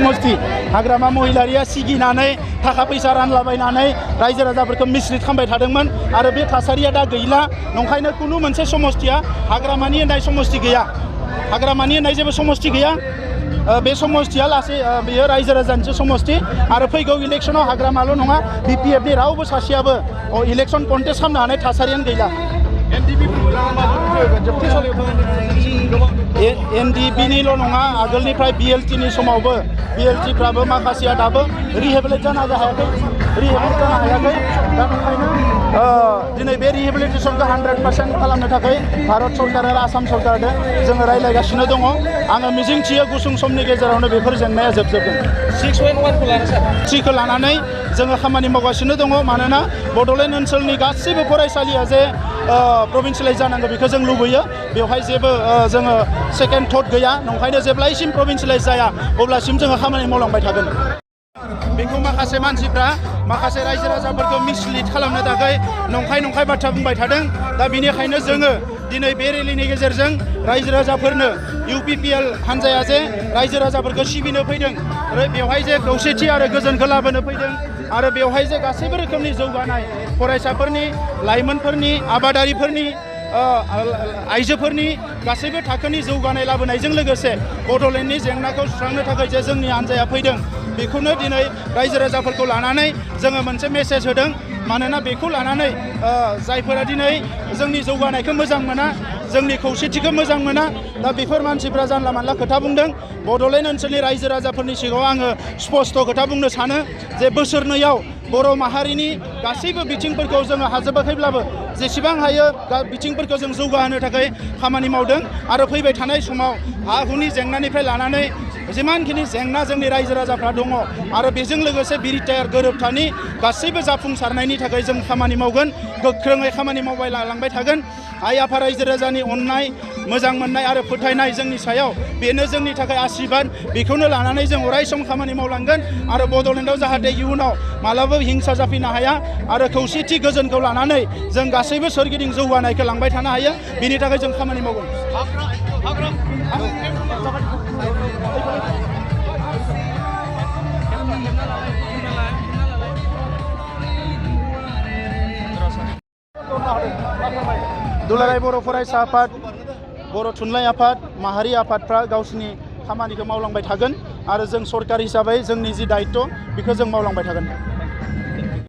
समस्ति हाग्रामा महिलारिया सिगिनानै थाखा फैसा रानलाबायनानै रायजो राजाफोरखौ मिसलिड खालामबाय थादोंमोन आरो बे थासारिया दा गैला नंखायनो कुनु मोनसे समस्तिया हाग्रामानि होननाय समस्ति गैया हाग्रामानि होननाय जेबो समस्ति गैया बे समस्तिया लासै बेयो रायजो राजानिसो समस्ति आरो फैगौ इलेक्सनाव हाग्रामाल' नङा बिपिएफनि रावबो सासेयाबो इलेक्सन कन्टेस्ट खालामनो हानाय थासारियानो गैला एनडिबिनिल' नङा आगोलनिफ्राय बिएलटिनि समावबो बिएलटिफ्राबो माखासेया दाबो रिहेबिलिट जानो हायाखै दा ओंखायनो दिनै बे रिहेबिलिटेसनखौ 100% खालामनो थाखाय भारत सरकार आरो आसाम सरकारजों जोङो रायज्लायगासिनो दङ आङो मिजिंथियो गुसुं समनि गेजेरावनो बेफोर जेंनाया जोबजोबगोन 6.1खौ लानानै जोङो खामानि मावगासिनो दङ मानोना बड'लेण्ड ओनसोलनि गासैबो फरायसालिया जे प्रभिन्सियेलाइज जानांगौ बेखौ जों लुबैयो बेवहाय जेबो जोङो सेकेन्ड थट गैया नंखायनो जेब्लायसिम प्रभिन्सियेलाइज जाया अब्लासिम जोङो खामानि मावलांबाय थागोन बेखौ माखासे मानसिफ्रा माखासे रायजो राजाफोरखौ मिसलिड खालामनो थाखाय नंखाय बाथ्रा बुंबाय थादों दा बेनिखायनो जोङो दिनै बे रेलिनि गेजेरजों रायजो राजाफोरनो इउपिपिएल हान्जाया जे रायजो राजाफोरखौ सिबिनो फैदों आरो बेवहाय जे खौसेथि आरो गोजोनखौ लाबोनो फैदों आरो बेवहाय जे गासैबो रोखोमनि जौगानाय फरायसाफोरनि लाइमोनफोरनि आबादारिफोरनि आइजोफोरनि गासैबो थाखोनि जौगानाय लाबोनायजों लोगोसे बड'लेण्डनि जेंनाखौ सुस्रांनो थाखाय जे जोंनि हान्जाया फैदों बेखौनो दिनै रायजो राजाफोरखौ लानानै जोङो मोनसे मेसेज होदों मानोना बेखौ लानानै जायफोरा दिनै जोंनि जौगानायखौ मोजां मोना जोंनि खौसेथिखौ मोजां मोना दा बेफोर मानसिफ्रा जानला मानला खोथा बुंदों बड'लेण्ड ओनसोलनि रायजो राजाफोरनि सिगाङाव आङो स्पष्ट खोथा बुंनो सानो जे बोसोरनैयाव बर' माहारिनि गासैबो बिथिंफोरखौ जोङो हाजोबाखैब्लाबो जेसेबां हायो बिथिंफोरखौ जों जौगाहोनो थाखाय खामानि मावदों आरो फैबाय थानाय समाव हा हुनि जेंनानिफ्राय लानानै जिमानखिनि जेंना जोंनि रायजो राजाफ्रा दङ आरो बेजों लोगोसे बिरिटायार गोरोबथानि गासैबो जाफुंसारनायनि थाखाय जों खामानि मावगोन गोख्रोङै खामानि मावबाय लांबाय थागोन आइ आफा रायजो राजानि अननाय मोजां मोननाय आरो फोथायनाय जोंनि सायाव बेनो जोंनि थाखाय आशीर्बाद बेखौनो लानानै जों अरायसम खामानि मावलांगोन आरो बड'लेण्डआव जाहाथे इयुनाव मालाबा हिंसा जाफैनो हाया आरो खौसेथि गोजोनखौ लानानै जों गासैबो सोरगिदिं जौगानायखौ लांबाय थानो हायो बेनि थाखाय जों खामानि मावगोन दुलाराय बर' फरायसा आफाद बर' थुनलाइ आफाद माहारि आफादफ्रा गावसिनि खामानिखौ मावलांबाय थागोन आरो जों सरकार हिसाबै जोंनि जि दायित्व बेखौ जों मावलांबाय थागोन